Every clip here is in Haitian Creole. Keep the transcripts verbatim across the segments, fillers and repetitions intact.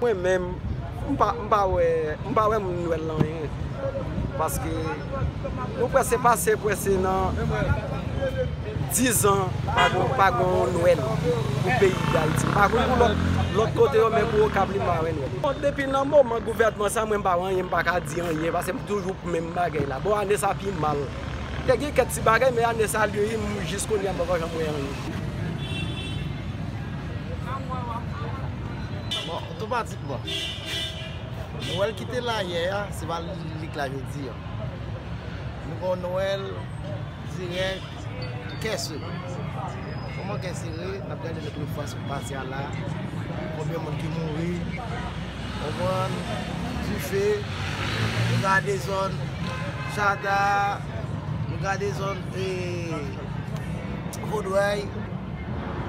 Mwen menm, m pa, m pa wè, m pa wè moun Nwèl lan anyen. Paske nou prèske pase, prèske nan diz an, pa gon, pa gon Nwèl pou peyi Dayiti. M pa konn pou lòt, lòt kote yo, men pou Okap li m pa wè Nwèl. Bon, depi nan moman gouvènman sa, mwen m pa wè anyen, m pa ka di anyen, paske m toujou menm bagay la. Bon, ane sa pi mal. Te gen kèk ti bagay, men ane sa li, m jis kounye a m poko janm wè anyen. Bon, otomatikman, Nwèl ki te la yè a, se pa li k la jodi a. Nou gon Nwèl dirèk, kè sere. Kòman kè sere? N ap gade lòt fwa sou pase a la, konbyen moun ki mouri, konprann, dife, nou gade zòn Chata, nou gade zòn, e, Vodrèy,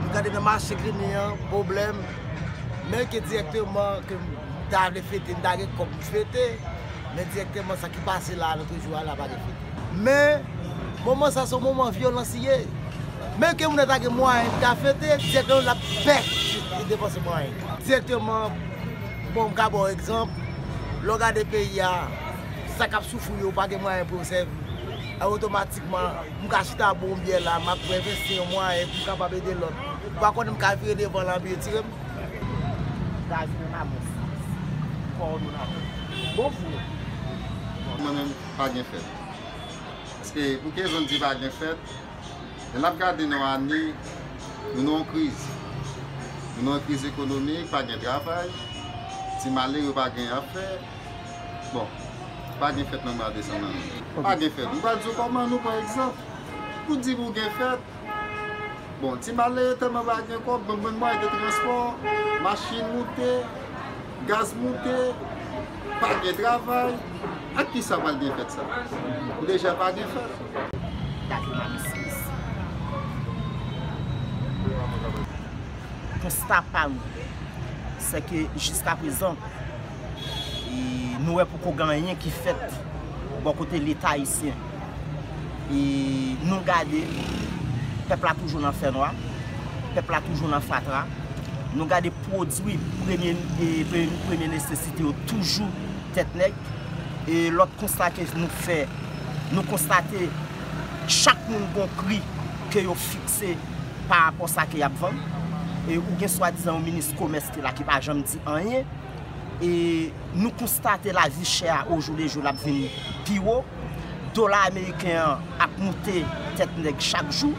nou gade nan mache Klini an, pwoblèm. Men ke dirèkteman ke m ta vle fete, m ta gen kòb m fete, men dirèkteman sa ki pase la, lòt jou a la, pa gen fete. Men, moman sa, se yon moman vyolans li ye. Menm ke moun nan ta gen mwayen pou ta fete, dirèkteman l ap pè li depanse mwayen. Dirèkteman, bon, m ka ba w egzanp, lè w gade peyi a, sa k ap soufri yo pa gen mwayen pou yo sèvi. E otomatikman, m ka chita bwè yon byè la, m ap envesti yon mwayen pou m kapab ede lòt. Ou pa konnen m ka vire devan l anvi retire m. Gaz menm a bon sans. Kòdonatè. Bon pou ou. Mwen menm, pa gen fèt. Paske pou ke zòn di pa gen fèt, lè n ap gade nan ane, nou nan yon kriz. Nou nan yon kriz ekonomik, pa gen travay, ti malere pa gen afè. Bon, pa gen fèt nan mwa desanm nan. Pa gen fèt. M pral di w kòman nou pran egzanp. Pou di pou gen fèt, bon, ti malere tèlman pa gen kòb, bon, bon, mwayen de transpò, machin moute, gaz moute, pa gen travay. Ak kisa pral gen fèt sa? Deja pa gen fèt. Dakè Mami Smith. Konsta pa nou, se ke jiskaprezan, e, nou wè poko gen anyen ki fèt bò kote Leta ayisyen. E nou gade, pèp la toujou nan fènwa, pèp la toujou nan fatra. Nou gade pwodui premye, e, pre-, premye nesesite yo toujou tèt nèg. E lòt konsta ke nou fè, nou konstate chak moun gon pri ke yo fikse pa rapò sa ke y ap vann. E ou gen swadizan yon minis komès ki la ki pa janm di anyen. E nou konstate lavi chè a ojoudejou l ap vin pi wo. Dola ameriken an ap moute tèt nèg chak jou.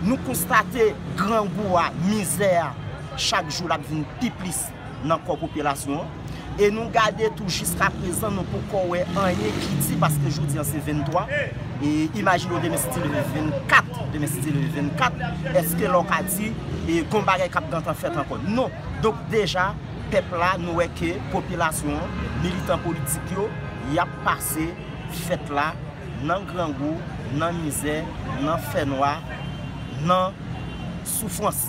Nou konstate grangou a, mizè a, chak jou l ap vin pi plis nan kò popilasyon an. E nou gade tou jiskaprezan nou poko wè anyen ki di, paske jodi an se venntwa, e imajine w demen si Dye vle vennkat, demen si Dye vle vennkat, èske lè w ka di, e gon bagay k ap gentan fèt ankò? Non. Donk deja, pèp la, nou wè ke popilasyon an, militan politik yo, y ap pase fèt la nan grangou, nan mizè, nan fènwa, nan soufrans.